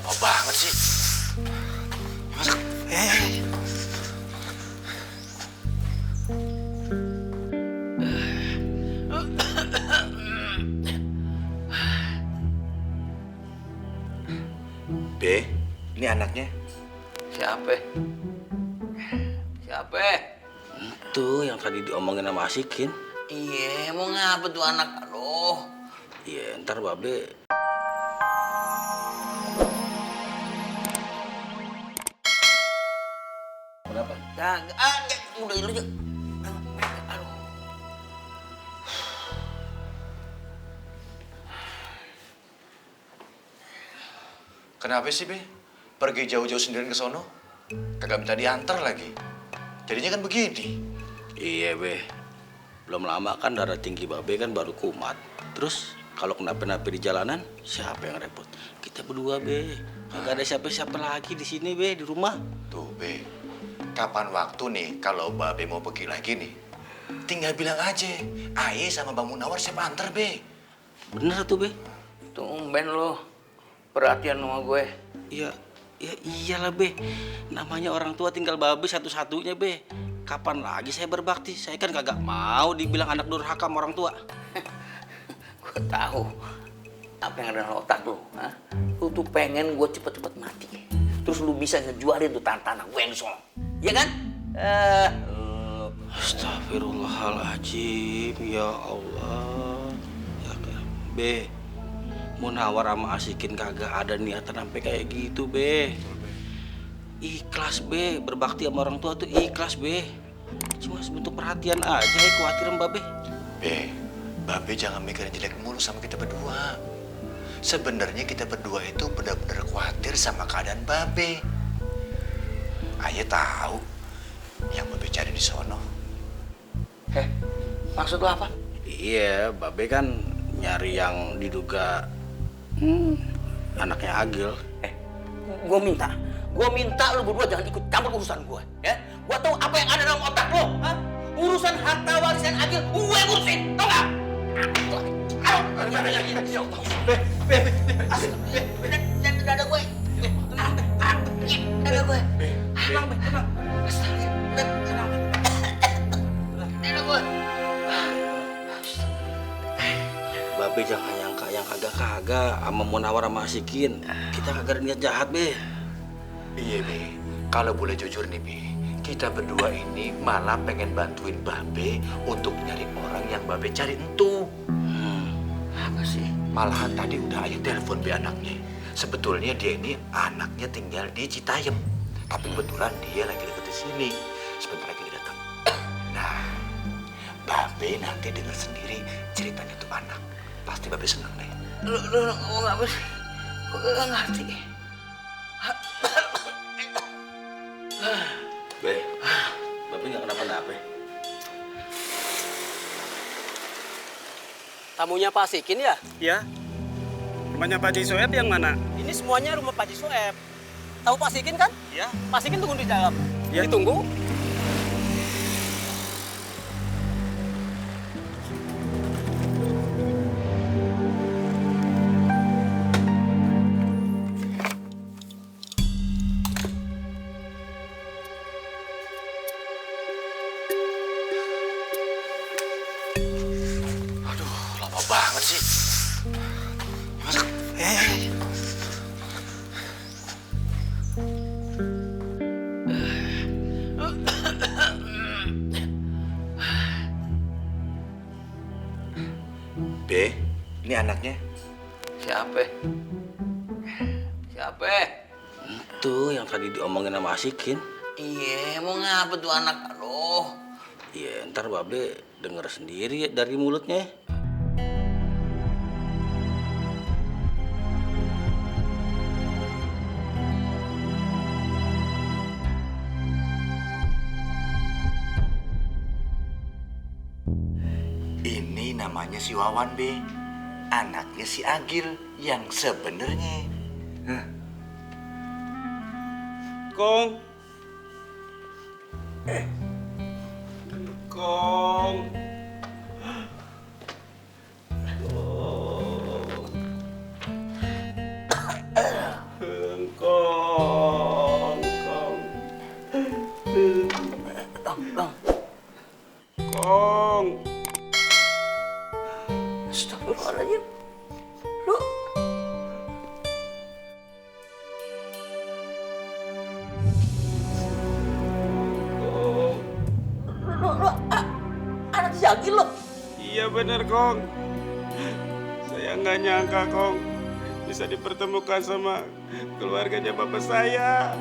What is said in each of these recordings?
lama banget sih. Masuk. B, ini anaknya. Siapa? Siapa? Itu yang tadi diomongin sama Asikin. Iya, mau ngapa tuh anak? Aduh. Iya, ntar babe. Kenapa? Kagak, udah lu aja. Aduh. Kenapa sih, Be? Pergi jauh-jauh sendirian ke sono? Kagak minta diantar lagi. Jadinya kan begini. Iya, Be. Belum lama kan darah tinggi babe kan baru kumat. Terus kalau kenapa-napa di jalanan, siapa yang repot? Kita berdua, Be. Kagak ada siapa-siapa lagi di sini, Be, di rumah. Tuh, Be. Kapan waktu nih kalau Babe mau pergi lagi nih? Tinggal bilang aja. Aye sama Bang Munawar siapa antar, Be? Bener tuh, Be. Tumben lo perhatian sama gue. Iya, ya iyalah, Be. Namanya orang tua tinggal babe satu-satunya, Be. Kapan lagi saya berbakti? Saya kan kagak mau dibilang anak durhaka sama orang tua. Gue tahu apa yang ada dalam otak lo. Lu tuh pengen gue cepet-cepet mati. Terus lu bisa ngejualin tuh tanah gue yang di sono. Iya kan? Astagfirullahaladzim, ya Allah. Ya kan, Be. Munawar sama Asikin kagak ada niatan sampai kayak gitu, Be. Ikhlas, Be. Berbakti sama orang tua tuh ikhlas, Be. Cuma sebentuk perhatian aja, khawatir Mbak Be. Be, Babe jangan mikirin jelek mulu sama kita berdua. Sebenarnya kita berdua itu benar-benar khawatir sama keadaan Babe. Aye tahu yang Babe cari di sono. Maksud lo apa? Iya, Babe kan nyari yang diduga anaknya Agil. Gue minta lu berdua jangan ikut campur urusan gue, ya? Gue tahu apa yang ada dalam otak lo, urusan harta warisan Agil, gue urusin, tau gak? Dada gue, dada gue, tenang, dada gue. Babe jangan nyangka yang kagak-kagak sama Munawar sama Asikin. Kita kagak ada niat jahat, Be. Iya, Be. Kalau boleh jujur nih, Be. Kita berdua ini malah pengen bantuin Babe untuk nyari orang yang Babe cari entu. Apa sih? Malahan tadi udah Ayu telepon Be anaknya. Sebetulnya dia ini anaknya tinggal di Citayam. Tapi kebetulan dia lagi deket di sini. Sebentar lagi dia datang. Nah, Babe nanti dengar sendiri ceritanya tuh anak. Pasti Babe seneng deh. Lu ngomong apa sih? Gue gak ngerti. Be, Babe nggak kenapa-napa. Tamunya Pak Sikin ya? Ya. Rumahnya Pak Haji Soeb yang mana? Ini semuanya rumah Pak Haji Soeb. Tahu Pak Sikin kan? Ya. Pak Sikin tunggu di dalam. Ya. Ditunggu. Aduh, lama banget sih. Masuk. B, ini anaknya. Siapa? Siapa? Itu yang tadi diomongin sama Asikin. Iya, mau ngapa tuh anak? Aduh. Iya, ntar Babe denger sendiri dari mulutnya. Ini namanya si Wawan, B. Anaknya si Agil yang sebenarnya. Kong. Kong. Kong. Astagfirullahaladzim. Lu anak si Agil lo. Iya bener Kong. Saya nggak nyangka Kong bisa dipertemukan sama keluarganya bapak saya.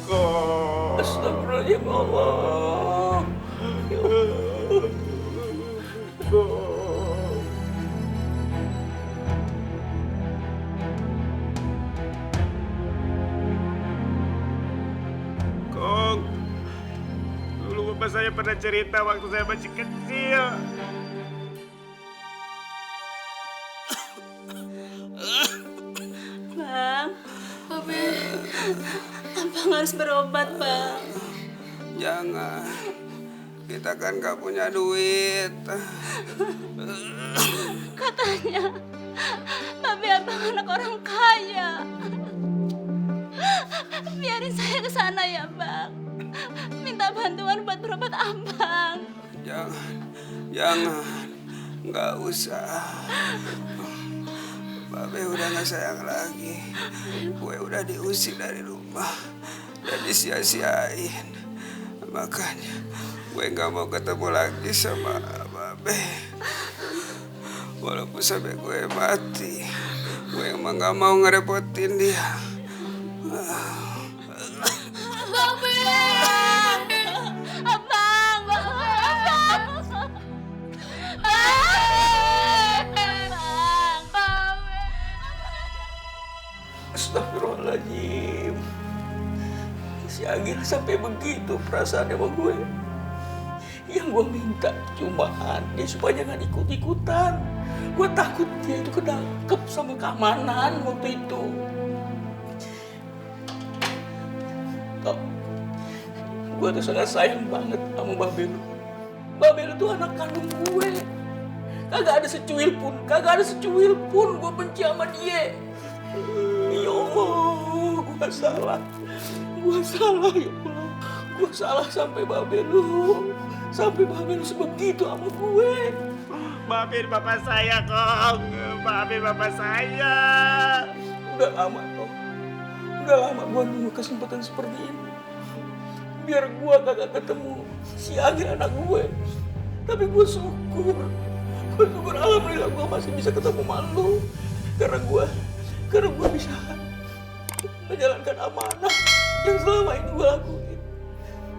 Kong. Astagfirullahaladzim Allah. Kong, dulu bapak saya pernah cerita waktu saya masih kecil. Bang, Abang harus berobat, Bang. Jangan, kita kan gak punya duit. Katanya, tapi Abang anak orang kaya. Biarin saya ke sana ya, Bang. Minta bantuan buat berobat Abang. Jangan, nggak usah. Babe udah nggak sayang lagi. Gue udah diusir dari rumah dan disia-siain. Makanya gue nggak mau ketemu lagi sama Babe. Walaupun sampai gue mati, gue emang nggak mau ngerepotin dia. Babe! Abang! Abang! Astagfirullahaladzim. Si Agil sampai begitu perasaan sama gue. Yang gue minta cuma dia supaya jangan ikut-ikutan. Gue takut dia itu kedangkep sama keamanan waktu itu. Kok, gue tuh sangat sayang banget sama Babel. Babel itu anak kandung gue. Kagak ada secuil pun gue benci sama dia. Ya Allah, gue salah ya Allah. Gue salah sampai Babel lu sebegitu sama gue. Maafin bapak saya, Kong. Maafin bapak saya. Udah lama gue nunggu kesempatan seperti ini. Biar gue kagak ketemu si Agil anak gue. Tapi gue syukur alhamdulillah gue masih bisa ketemu malu. Karena gue bisa menjalankan amanah yang selama ini gue lakuin.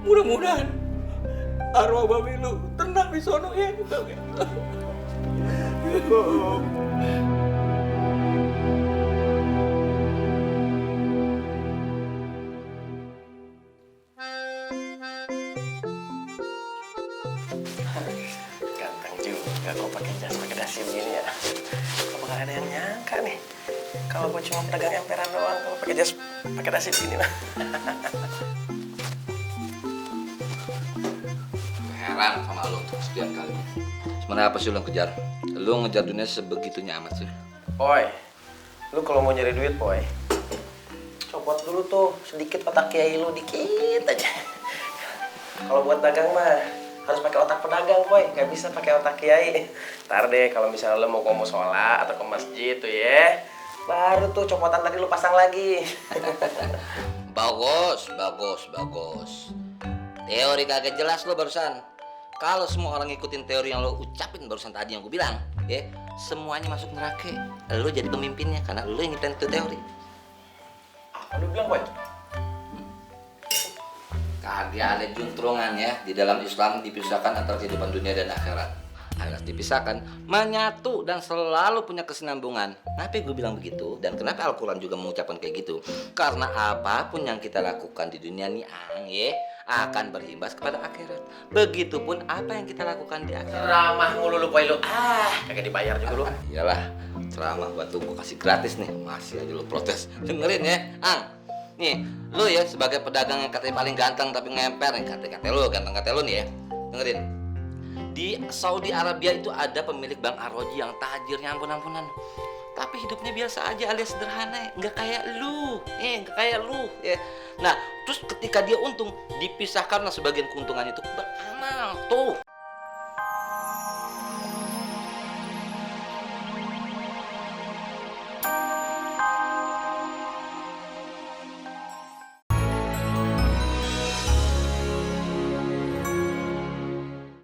Mudah-mudahan arwah babi lu tenang di sono ya. Ganteng juga kok pakai jas pakai dasi begini ya. Apa nggak ada yang nyangka nih kalau gue cuma pedagang emperan doang, kalau pakai jas pakai dasi begini mah. Heran sama lo sekian kali. Sebenarnya apa sih lo kejar? Lo ngejar dunia sebegitunya amat sih. Boy, lu kalau mau nyari duit, boy, copot dulu tuh sedikit otak kiai lu, dikit aja. Kalau buat dagang mah harus pakai otak pedagang, boy, nggak bisa pakai otak kiai. Ntar deh kalau misalnya lu mau ke musola atau ke masjid tuh ya, baru tuh copotan tadi lu pasang lagi. Bagus. Teori kagak jelas lo barusan. Kalau semua orang ngikutin teori yang lo ucapin barusan tadi yang gue bilang, ya, semuanya masuk neraka. Lo jadi pemimpinnya karena lo yang nyiptain itu teori. Apa lu bilang, boy? Kagak ada juntrungan ya di dalam Islam dipisahkan antara kehidupan dunia dan akhirat. Harus dipisahkan, menyatu dan selalu punya kesinambungan. Kenapa gue bilang begitu? Dan kenapa Al-Quran juga mengucapkan kayak gitu? Karena apapun yang kita lakukan di dunia nih, ya, akan berimbas kepada akhirat. Begitupun apa yang kita lakukan di akhirat. Ceramah mulu lu, boy, lu. Kagak dibayar juga lu. Iyalah, ceramah buat lu gue kasih gratis nih. Masih aja lu protes. Dengerin ya, Ang. Nih, lu ya sebagai pedagang yang katanya paling ganteng tapi ngemper nih, kata lu, ganteng lu nih ya. Dengerin. Di Saudi Arabia itu ada pemilik Bank Arroji yang tajirnya ampun-ampunan. tapi hidupnya biasa aja alias sederhana, nggak kayak lu, nggak kayak lu, ya. Nah, terus ketika dia untung, dipisahkanlah sebagian keuntungan itu beramal, tuh.